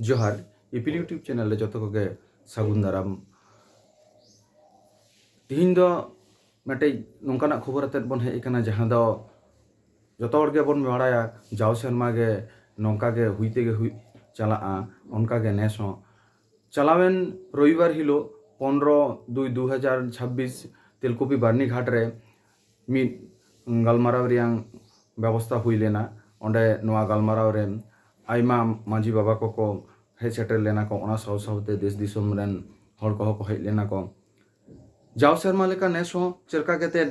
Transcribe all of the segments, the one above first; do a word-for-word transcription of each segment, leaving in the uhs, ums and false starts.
ᱡᱚᱦᱟᱨ, ᱤᱯᱤᱞ YouTube channel ᱨᱮ ᱡᱚᱛᱚ ᱠᱚᱜᱮ ᱥᱟᱹᱜᱩᱱ ᱫᱟᱨᱟᱢ᱾ ᱛᱤᱦᱤᱧ ᱫᱚ ᱢᱤᱫᱴᱮᱡ ᱱᱚᱝᱠᱟᱱᱟᱜ ᱠᱷᱚᱵᱚᱨ ᱟᱛᱮᱫ ᱵᱚᱱ ᱦᱮᱡ ᱟᱠᱟᱱᱟ, ᱡᱟᱦᱟᱸ ᱫᱚ ᱡᱚᱛᱚ ᱦᱚᱲ ᱜᱮᱵᱚᱱ ᱵᱟᱲᱟᱭᱟ, ᱡᱟᱣ ᱥᱮᱨᱢᱟ ᱜᱮ ᱱᱚᱝᱠᱟ ᱜᱮ ᱦᱩᱭ ᱛᱮᱜᱮ ᱦᱩᱭ ᱪᱟᱞᱟᱜᱼᱟ᱾ ᱚᱱᱠᱟ ᱜᱮ ᱱᱮᱥ ᱦᱚᱸ ᱪᱟᱞᱟᱣᱮᱱ ᱨᱚᱵᱤᱵᱟᱨ ᱦᱤᱞᱳᱜ, ᱯᱚᱱᱨᱚ ᱫᱩᱭ ᱫᱩ ᱦᱟᱡᱟᱨ ᱪᱷᱟᱵᱵᱤᱥ, ᱛᱮᱞᱠᱩᱯᱤ ᱵᱟᱨᱱᱤ ᱜᱷᱟᱴ ᱨᱮ ᱢᱤᱫ ᱜᱟᱞᱢᱟᱨᱟᱣ ᱨᱮᱭᱟᱝ ᱵᱮᱵᱚᱥᱛᱟ ᱦᱩᱭ ᱞᱮᱱᱟ᱾ ᱚᱸᱰᱮ ᱱᱚᱣᱟ ᱜᱟᱞᱢᱟᱨᱟᱣ ᱨᱮ ᱟᱭᱢᱟ ᱢᱟᱹᱡᱷᱤ ᱵᱟᱵᱟ ᱠᱚᱠᱚ ᱦᱮᱡ ᱥᱮᱴᱮᱨ ᱞᱮᱱᱟ ᱠᱚ, ᱚᱱᱟ ᱥᱟᱶ ᱥᱟᱶᱛᱮ ᱫᱮᱥ ᱫᱤᱥᱚᱢ ᱨᱮᱱ ᱦᱚᱲ ᱠᱚᱦᱚᱸ ᱠᱚ ᱦᱮᱡ ᱞᱮᱱᱟ ᱠᱚ᱾ ᱡᱟᱣ ᱥᱮᱨᱢᱟ ᱞᱮᱠᱟ ᱱᱮᱥ ᱦᱚᱸ ᱪᱮᱫ ᱞᱮᱠᱟ ᱠᱟᱛᱮᱫ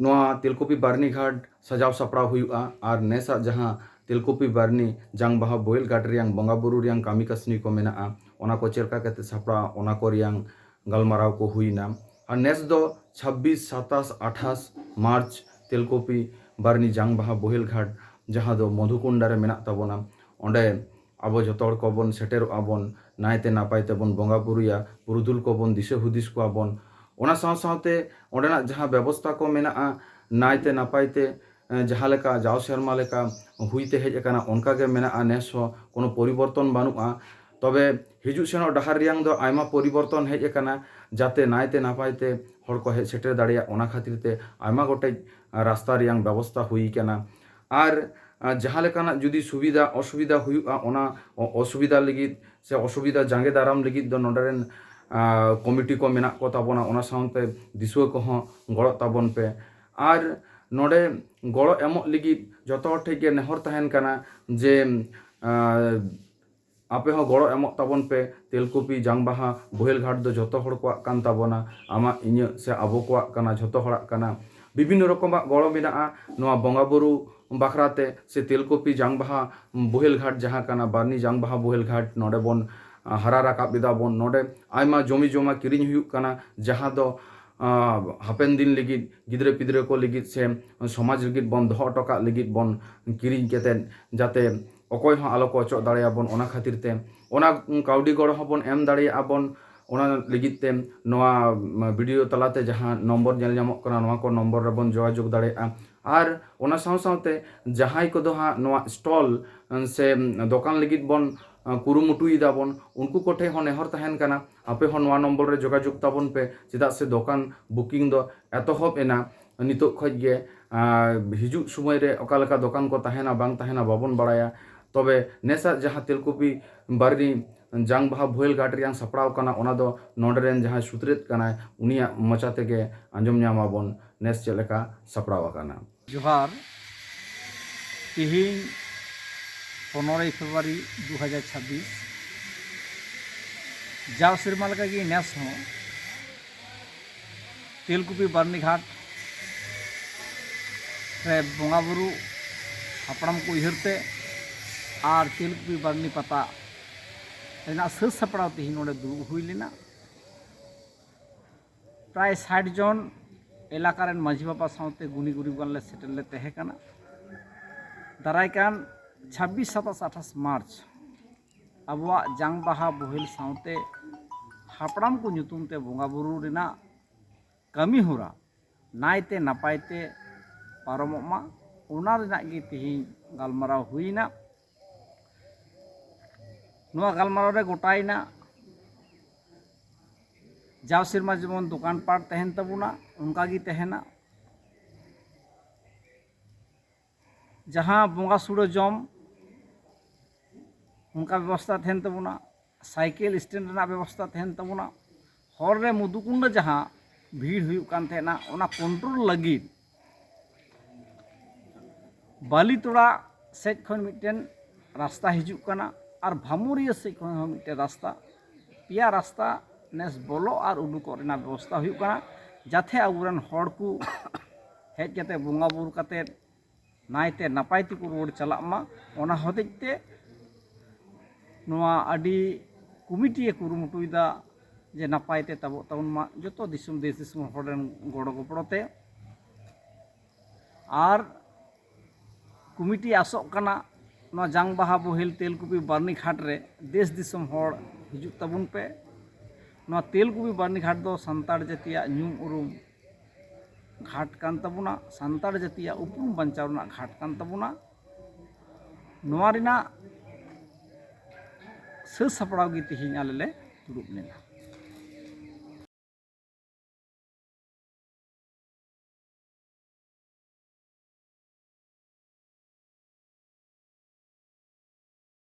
ᱱᱚᱣᱟ ᱛᱮᱞᱠᱩᱯᱤ ᱵᱟᱨᱱᱤ ᱜᱷᱟᱴ ᱥᱟᱡᱟᱣ ᱥᱟᱯᱲᱟᱣ ᱦᱩᱭᱩᱜᱼᱟ, ᱟᱨ ᱱᱮᱥᱟᱜ ᱡᱟᱦᱟᱸ ᱛᱮᱞᱠᱩᱯᱤ ᱵᱟᱨᱱᱤ ᱡᱟᱝ ᱵᱟᱦᱟ ᱵᱳᱦᱮᱞ ᱜᱷᱟᱴ ᱨᱮᱭᱟᱝ ᱵᱚᱸᱜᱟ ᱵᱩᱨᱩ ᱨᱮᱭᱟᱝ ᱠᱟᱹᱢᱤ ᱠᱟᱹᱥᱱᱤ ᱠᱚ ᱢᱮᱱᱟᱜᱼᱟ, ᱚᱱᱟ ᱠᱚ ᱪᱮᱫ ᱞᱮᱠᱟ ᱠᱟᱛᱮᱫ ᱥᱟᱯᱲᱟᱣ, ᱚᱱᱟ ᱠᱚ ᱨᱮᱭᱟᱝ ᱜᱟᱞᱢᱟᱨᱟᱣ ᱠᱚ ᱦᱩᱭᱱᱟ᱾ ᱟᱨ ᱱᱮᱥ ᱫᱚ ᱪᱷᱟᱵᱵᱤᱥ, ᱥᱟᱛᱟᱥ, ᱟᱴᱷᱟᱥ ᱢᱟᱨᱪ ᱛᱮᱞᱠᱩᱯᱤ ᱵᱟᱨᱱᱤ ᱡᱟᱝ ᱵᱟᱦᱟ ᱵᱳᱦᱮᱞ ᱜᱷᱟᱴ, ᱡᱟᱦᱟᱸ ᱫᱚ ᱢᱚᱫᱷᱩᱠᱩᱱᱰᱟ ᱨᱮ ᱢᱮᱱᱟᱜ ᱛᱟᱵᱚᱱᱟ, ᱚᱸᱰᱮ ᱟᱵᱚ ᱡᱚᱛᱚ ᱦᱚᱲ ᱠᱚᱵᱚᱱ ᱥᱮᱴᱮᱨᱚᱜᱼᱟ ᱵᱚᱱ, ᱱᱟᱭᱛᱮ ᱱᱟᱯᱟᱭ ᱛᱮᱵᱚᱱ ᱵᱚᱸᱜᱟ ᱵᱩᱨᱩᱭᱟ, ᱯᱩᱨᱩᱫᱷᱩᱞ ᱠᱚᱵᱚᱱ ᱫᱤᱥᱟᱹ ᱦᱩᱫᱤᱥ ᱠᱚᱣᱟ ᱵᱚᱱ᱾ ᱚᱱᱟ ᱥᱟᱶ ᱥᱟᱶᱛᱮ ᱚᱸᱰᱮᱱᱟᱜ ᱡᱟᱦᱟᱸ ᱵᱮᱵᱚᱥᱛᱷᱟ ᱠᱚ ᱢᱮᱱᱟᱜᱼᱟ, ᱱᱟᱭᱛᱮ ᱱᱟᱯᱟᱭ ᱛᱮ, ᱮ, ᱡᱟᱦᱟᱸ ᱞᱮᱠᱟ ᱡᱟᱣ ᱥᱮᱨᱢᱟ ᱞᱮᱠᱟ ᱦᱩᱭ ᱛᱮ ᱦᱮᱡ ᱟᱠᱟᱱᱟ, ᱚᱱᱠᱟ ᱜᱮ ᱢᱮᱱᱟᱜᱼᱟ, ᱱᱮᱥ ᱦᱚᱸ ᱠᱳᱱᱳ ᱯᱚᱨᱤᱵᱚᱨᱛᱚᱱ ᱵᱟᱹᱱᱩᱜᱼᱟ᱾ ᱛᱚᱵᱮ ᱦᱤᱡᱩᱜ ᱥᱮᱱᱚᱜ ᱰᱟᱦᱟᱨ ᱨᱮᱭᱟᱝ ᱫᱚ ᱟᱭᱢᱟ ᱯᱚᱨᱤᱵᱚᱨᱛᱚᱱ ᱦᱮᱡ ᱟᱠᱟᱱᱟ, ᱡᱟᱛᱮ ᱱᱟᱭᱛᱮ ᱱᱟᱯᱟᱭ ᱛᱮ ᱦᱚᱲ ᱠᱚ ᱦᱮᱡ ᱥᱮᱴᱮᱨ ᱫᱟᱲᱮᱭᱟᱜ, ᱚᱱᱟ ᱠᱷᱟᱹᱛᱤᱨ ᱛᱮ ᱟᱭᱢᱟ ᱜᱚᱴᱮᱡ ᱨᱟᱥᱛᱟ ᱨᱮᱭᱟᱝ ᱵᱮᱵᱚᱥᱛᱷᱟ ᱦᱩᱭ ᱟᱠᱟᱱᱟ᱾ ᱟᱨ, ᱟ, ᱡᱟᱦᱟᱸ ᱞᱮᱠᱟᱱᱟᱜ ᱡᱩᱫᱤ ᱥᱩᱵᱤᱫᱷᱟ ᱚᱥᱩᱵᱤᱫᱷᱟ ᱦᱩᱭᱩᱜᱼᱟ, ᱚᱱᱟ ᱚ-, ᱚᱥᱩᱵᱤᱫᱷᱟ ᱞᱟᱹᱜᱤᱫ ᱥᱮ ᱚᱥᱩᱵᱤᱫᱷᱟ ᱡᱟᱸᱜᱮ ᱫᱟᱨᱟᱢ ᱞᱟᱹᱜᱤᱫ ᱫᱚ ᱱᱚᱰᱮ ᱨᱮᱱ, ᱟ, ᱠᱚᱢᱤᱴᱤ ᱠᱚ ᱢᱮᱱᱟᱜ ᱠᱚ ᱛᱟᱵᱚᱱᱟ, ᱚᱱᱟ ᱥᱟᱶᱛᱮ ᱫᱤᱥᱩᱣᱟᱹ ᱠᱚᱦᱚᱸ ᱜᱚᱲᱚᱜ ᱛᱟᱵᱚᱱ ᱯᱮ᱾ ᱟᱨ ᱱᱚᱰᱮ ᱜᱚᱲᱚ ᱮᱢᱚᱜ ᱞᱟᱹᱜᱤᱫ ᱡᱚᱛᱚ ᱦᱚᱲ ᱴᱷᱮᱱ ᱜᱮ ᱱᱮᱦᱚᱨ ᱛᱟᱦᱮᱱ ᱠᱟᱱᱟ ᱡᱮ, ᱟ, ᱟᱯᱮ ᱦᱚᱸ ᱜᱚᱲᱚ ᱮᱢᱚᱜ ᱛᱟᱵᱚᱱ ᱯᱮ᱾ ᱛᱮᱞᱠᱩᱯᱤ ᱡᱟᱝ ᱵᱟᱦᱟ ᱵᱳᱦᱮᱞ ᱜᱷᱟᱴ ᱫᱚ ᱡᱚᱛᱚ ᱦᱚᱲ ᱠᱚᱣᱟᱜ ᱠᱟᱱ ᱛᱟᱵᱚᱱᱟ, ᱟᱢᱟᱜ, ᱤᱧᱟᱹᱜ ᱥᱮ ᱟᱵᱚ ᱠᱚᱣᱟᱜ ᱠᱟᱱᱟ, ᱡᱷᱚᱛᱚ ᱦᱚᱲᱟᱜ ᱠᱟᱱᱟ᱾ ᱵᱤᱵᱷᱤᱱᱱᱚ ᱨᱚᱠᱚᱢᱟᱜ ᱜᱚᱲᱚ ᱢᱮᱱᱟᱜᱼᱟ ᱱᱚᱣᱟ ᱵᱚᱸᱜᱟ ᱵᱩᱨᱩ ᱵᱟᱠᱷᱨᱟ ᱛᱮ, ᱥᱮ ᱛᱮᱞᱠᱩᱯᱤ ᱡᱟᱝ ᱵᱟᱦᱟ ᱵᱳᱦᱮᱞ ᱜᱷᱟᱴ ᱡᱟᱦᱟᱸ ᱠᱟᱱᱟ, ᱵᱟᱨᱱᱤ ᱡᱟᱝ ᱵᱟᱦᱟ ᱵᱳᱦᱮᱞ ᱜᱷᱟᱴ ᱱᱚᱰᱮ ᱵᱚᱱ, ᱟ, ᱦᱟᱨᱟ ᱨᱟᱠᱟᱵ ᱮᱫᱟ ᱵᱚᱱ᱾ ᱱᱚᱰᱮ ᱟᱭᱢᱟ ᱡᱚᱢᱤ ᱡᱚᱢᱟ ᱠᱤᱨᱤᱧ ᱦᱩᱭᱩᱜ ᱠᱟᱱᱟ, ᱡᱟᱦᱟᱸ ᱫᱚ, ᱟ, ᱦᱟᱯᱮᱱ ᱫᱤᱱ ᱞᱟᱹᱜᱤᱫ, ᱜᱤᱫᱽᱨᱟᱹ ᱯᱤᱫᱽᱨᱟᱹ ᱠᱚ ᱞᱟᱹᱜᱤᱫ ᱥᱮ ᱥᱚᱢᱟᱡᱽ ᱞᱟᱹᱜᱤᱫ ᱵᱚᱱ ᱫᱚᱦᱚ ᱦᱚᱴᱚ ᱠᱟᱜ ᱞᱟᱹᱜᱤᱫ ᱵᱚᱱ ᱠᱤᱨᱤᱧ ᱠᱟᱛᱮᱫ, ᱡᱟᱛᱮ ᱚᱠᱚᱭ ᱦᱚᱸ ᱟᱞᱚ ᱠᱚ ᱚᱪᱚᱜ ᱫᱟᱲᱮᱭᱟᱵᱚᱱ, ᱚᱱᱟ ᱠᱷᱟᱹᱛᱤᱨ ᱛᱮ ᱚᱱᱟ ᱠᱟᱹᱣᱰᱤ ᱜᱚᱲᱚ ᱦᱚᱸᱵᱚᱱ ᱮᱢ ᱫᱟᱲᱮᱭᱟᱜᱼᱟ ᱵᱚᱱ᱾ ᱚᱱᱟ ᱞᱟᱹᱜᱤᱫ ᱛᱮ ᱱᱚᱣᱟ ᱵᱷᱤᱰᱤᱭᱳ ᱛᱟᱞᱟᱛᱮ ᱡᱟᱦᱟᱸ ᱱᱚᱢᱵᱚᱨ ᱧᱮᱞ ᱧᱟᱢᱚᱜ ᱠᱟᱱᱟ, ᱱᱚᱣᱟ ᱠᱚ ᱱᱚᱢᱵᱚᱨ ᱨᱮᱵᱚᱱ ᱡᱳᱜᱟᱡᱳᱜᱽ ᱫᱟᱲᱮᱭᱟᱜᱼᱟ᱾ ᱟᱨ ᱚᱱᱟ ᱥᱟᱶ ᱥᱟᱶᱛᱮ ᱡᱟᱦᱟᱸᱭ ᱠᱚᱫᱚ ᱦᱟᱸᱜ ᱱᱚᱣᱟ ᱥᱴᱚᱞ ᱥᱮ ᱫᱚᱠᱟᱱ ᱞᱟᱹᱜᱤᱫ ᱵᱚᱱ ᱠᱩᱨᱩᱢᱩᱴᱩᱭᱮᱫᱟ ᱵᱚᱱ᱾ ᱩᱱᱠᱩ ᱠᱚᱴᱷᱮᱱ ᱦᱚᱸ ᱱᱮᱦᱚᱨ ᱛᱟᱦᱮᱱ ᱠᱟᱱᱟ, ᱟᱯᱮ ᱦᱚᱸ ᱱᱚᱣᱟ ᱱᱚᱢᱵᱚᱨ ᱨᱮ ᱡᱳᱜᱟᱡᱳᱜᱽ ᱛᱟᱵᱚᱱ ᱯᱮ, ᱪᱮᱫᱟᱜ ᱥᱮ ᱫᱚᱠᱟᱱ ᱵᱩᱠᱤᱝ ᱫᱚ ᱮᱛᱚᱦᱚᱵ ᱮᱱᱟ ᱱᱤᱛᱚᱜ ᱠᱷᱚᱱ ᱜᱮ᱾ ᱟᱨ ᱦᱤᱡᱩᱜ ᱥᱚᱢᱚᱭ ᱨᱮ ᱚᱠᱟ ᱞᱮᱠᱟ ᱫᱚᱠᱟᱱ ᱠᱚ ᱛᱟᱦᱮᱱᱟ ᱵᱟᱝ ᱛᱟᱦᱮᱱᱟ ᱵᱟᱵᱚᱱ ᱵᱟᱲᱟᱭᱟ᱾ ᱛᱚᱵᱮ ᱱᱮᱥᱟᱜ ᱡᱟᱦᱟᱸ ᱛᱮᱞᱠᱩᱯᱤ ᱵᱟᱨᱱᱤ ᱡᱟᱝ ᱵᱟᱦᱟ ᱵᱳᱦᱮᱞ ᱜᱷᱟᱴ ᱨᱮᱭᱟᱜ ᱥᱟᱯᱲᱟᱣ ᱠᱟᱱᱟ, ᱚᱱᱟ ᱫᱚ ᱱᱚᱰᱮ ᱨᱮᱱ ᱡᱟᱦᱟᱸᱭ ᱥᱩᱛᱨᱮᱫ ᱠᱟᱱᱟᱭ, ᱩᱱᱤᱭᱟᱜ ᱢᱚᱪᱟ ᱛᱮᱜᱮ ᱟᱸᱡᱚᱢ ᱧᱟᱢᱟᱵᱚᱱ ᱱᱮᱥ ᱪᱮᱫ ᱞᱮᱠᱟ ᱥᱟᱯᱲᱟᱣ ᱟᱠᱟᱱᱟ᱾ ᱡᱚᱦᱟᱨ᱾ ᱛᱤᱦᱤᱧ ᱯᱚᱱᱨᱚᱭ ᱯᱷᱮᱵᱽᱨᱩᱣᱟᱨᱤ ᱫᱩ ᱦᱟᱡᱟᱨ ᱪᱷᱟᱵᱵᱤᱥ, ᱡᱟᱣ ᱥᱮᱨᱢᱟ ᱞᱮᱠᱟᱜᱮ ᱱᱮᱥ ᱦᱚᱸ ᱛᱮᱞᱠᱩᱯᱤ ᱵᱟᱨᱱᱤ ᱜᱷᱟᱴ ᱨᱮ ᱵᱚᱸᱜᱟ ᱵᱩᱨᱩ ᱦᱟᱯᱲᱟᱢ ᱠᱚ ᱩᱭᱦᱟᱹᱨ ᱛᱮ ᱟᱨ ᱛᱮᱞᱠᱩᱯᱤ ᱵᱟᱨᱱᱤ ᱯᱟᱛᱟ ᱨᱮᱱᱟᱜ ᱥᱟᱹᱛ ᱥᱟᱯᱲᱟᱣ ᱛᱮᱦᱮᱧ ᱱᱚᱰᱮ ᱫᱩᱲᱩᱵ ᱦᱩᱭ ᱞᱮᱱᱟ᱾ ᱯᱨᱟᱭ ᱥᱟᱴ ᱡᱚᱱ ᱮᱞᱟᱠᱟ ᱨᱮᱱ ᱢᱟᱹᱡᱷᱤ ᱵᱟᱵᱟ ᱥᱟᱶᱛᱮ ᱜᱩᱱᱤ ᱜᱩᱨᱤᱵ ᱜᱟᱱ ᱞᱮ ᱥᱮᱴᱮᱨ ᱞᱮ ᱛᱟᱦᱮᱸ ᱠᱟᱱᱟ᱾ ᱫᱟᱨᱟᱭ ᱠᱟᱱ ᱪᱷᱟᱵᱵᱤᱥ, ᱥᱟᱛᱟᱥ, ᱟᱴᱷᱟᱥ ᱢᱟᱨᱪ ᱟᱵᱚᱣᱟᱜ ᱡᱟᱝ ᱵᱟᱦᱟ ᱵᱳᱦᱮᱞ ᱥᱟᱶᱛᱮ ᱦᱟᱯᱲᱟᱢ ᱠᱚ ᱧᱩᱛᱩᱢ ᱛᱮ ᱵᱚᱸᱜᱟ ᱵᱩᱨᱩ ᱨᱮᱱᱟᱜ ᱠᱟᱹᱢᱤ ᱦᱚᱨᱟ ᱱᱟᱭᱛᱮ ᱱᱟᱯᱟᱭ ᱛᱮ ᱯᱟᱨᱚᱢᱚᱜ ᱢᱟ, ᱚᱱᱟ ᱨᱮᱱᱟᱜ ᱜᱮ ᱛᱮᱦᱮᱧ ᱜᱟᱞᱢᱟᱨᱟᱣ ᱦᱩᱭᱱᱟ᱾ ᱱᱚᱣᱟ ᱜᱟᱞᱢᱟᱨᱟᱣ ᱨᱮ ᱜᱚᱴᱟᱭᱮᱱᱟ, ᱡᱟᱣ ᱥᱮᱨᱢᱟ ᱡᱮᱢᱚᱱ ᱫᱚᱠᱟᱱ ᱯᱟᱴ ᱛᱟᱦᱮᱱ ᱛᱟᱵᱚᱱᱟ, ᱚᱱᱠᱟ ᱜᱮ ᱛᱟᱦᱮᱱᱟ᱾ ᱡᱟᱦᱟᱸ ᱵᱚᱸᱜᱟ ᱥᱩᱲᱟᱹ ᱡᱚᱢ, ᱚᱱᱠᱟ ᱵᱮᱵᱚᱥᱛᱷᱟ ᱛᱟᱦᱮᱱ ᱛᱟᱵᱚᱱᱟ, ᱥᱟᱭᱠᱮᱞ ᱥᱴᱮᱱᱰ ᱨᱮᱱᱟᱜ ᱵᱮᱵᱚᱥᱛᱷᱟ ᱛᱟᱦᱮᱱ ᱛᱟᱵᱚᱱᱟ᱾ ᱦᱚᱨ ᱨᱮ ᱢᱩᱫᱩᱠᱩᱱᱰᱟ ᱡᱟᱦᱟᱸ ᱵᱷᱤᱲ ᱦᱩᱭᱩᱜ ᱠᱟᱱ ᱛᱟᱦᱮᱱᱟ, ᱚᱱᱟ ᱠᱚᱱᱴᱨᱳᱞ ᱞᱟᱹᱜᱤᱫ ᱵᱟᱹᱞᱤᱛᱚᱲᱟ ᱥᱮᱫ ᱠᱷᱚᱱ ᱢᱤᱫᱴᱮᱱ ᱨᱟᱥᱛᱟ ᱦᱤᱡᱩᱜ ᱠᱟᱱᱟ ᱟᱨ ᱵᱷᱟᱢᱩᱨᱤᱭᱟᱹ ᱥᱮᱫ ᱠᱷᱚᱱ ᱦᱚᱸ ᱢᱤᱫᱴᱮᱱ ᱨᱟᱥᱛᱟ, ᱯᱮᱭᱟ ᱨᱟᱥᱛᱟ ᱱᱮᱥ ᱵᱚᱞᱚᱜ ᱟᱨ ᱩᱰᱩᱠᱚᱜ ᱨᱮᱱᱟᱜ ᱵᱮᱵᱚᱥᱛᱷᱟ ᱦᱩᱭᱩᱜ ᱠᱟᱱᱟ, ᱡᱟᱛᱮ ᱟᱵᱚᱨᱮᱱ ᱦᱚᱲ ᱠᱚ ᱦᱮᱡ ᱠᱟᱛᱮ ᱵᱚᱸᱜᱟ ᱵᱩᱨᱩ ᱠᱟᱛᱮ ᱱᱟᱭᱛᱮ ᱱᱟᱯᱟᱭ ᱛᱮᱠᱚ ᱨᱩᱣᱟᱹᱲ ᱪᱟᱞᱟᱜ ᱢᱟ᱾ ᱚᱱᱟ ᱦᱚᱛᱮᱡ ᱛᱮ ᱱᱚᱣᱟ ᱟᱹᱰᱤ ᱠᱚᱢᱤᱴᱤᱭᱮ ᱠᱩᱨᱩᱢᱩᱴᱩᱭᱮᱫᱟ ᱡᱮ ᱱᱟᱯᱟᱭ ᱛᱮ ᱛᱟᱵᱚᱜ ᱛᱟᱵᱚᱱ ᱢᱟ, ᱡᱚᱛᱚ ᱫᱤᱥᱚᱢ ᱫᱮᱥ ᱫᱤᱥᱚᱢ ᱦᱚᱲ ᱨᱮᱱ ᱜᱚᱲᱚ ᱜᱚᱯᱚᱲᱚ ᱛᱮ᱾ ᱟᱨ ᱠᱚᱢᱤᱴᱤ ᱟᱥᱚᱜ ᱠᱟᱱᱟ, ᱱᱚᱣᱟ ᱡᱟᱝ ᱵᱟᱦᱟ ᱵᱳᱦᱮᱞ ᱛᱮᱞᱠᱩᱯᱤ ᱵᱟᱨᱱᱤ ᱜᱷᱟᱴ ᱨᱮ ᱫᱮᱥ ᱫᱤᱥᱚᱢ ᱦᱚᱲ ᱦᱤᱡᱩᱜ ᱛᱟᱵᱚᱱ ᱯᱮ᱾ ᱱᱚᱣᱟ ᱛᱮᱞᱠᱩᱯᱤ ᱵᱟᱨᱱᱤ ᱜᱷᱟᱴ ᱫᱚ ᱥᱟᱱᱛᱟᱲ ᱡᱟᱹᱛᱤᱭᱟᱜ ᱧᱩᱢ ᱩᱨᱩᱢ ᱜᱷᱟᱴ ᱠᱟᱱ ᱛᱟᱵᱚᱱᱟ, ᱥᱟᱱᱛᱟᱲ ᱡᱟᱹᱛᱤᱭᱟᱜ ᱩᱯᱨᱩᱢ ᱵᱟᱧᱪᱟᱣ ᱨᱮᱱᱟᱜ ᱜᱷᱟᱴ ᱠᱟᱱ ᱛᱟᱵᱚᱱᱟ᱾ ᱱᱚᱣᱟ ᱨᱮᱱᱟᱜ ᱥᱟᱹᱛ ᱥᱟᱯᱲᱟᱣ ᱜᱮ ᱛᱮᱦᱮᱧ ᱟᱞᱮ ᱞᱮ ᱫᱩᱲᱩᱵ ᱞᱮᱱᱟ᱾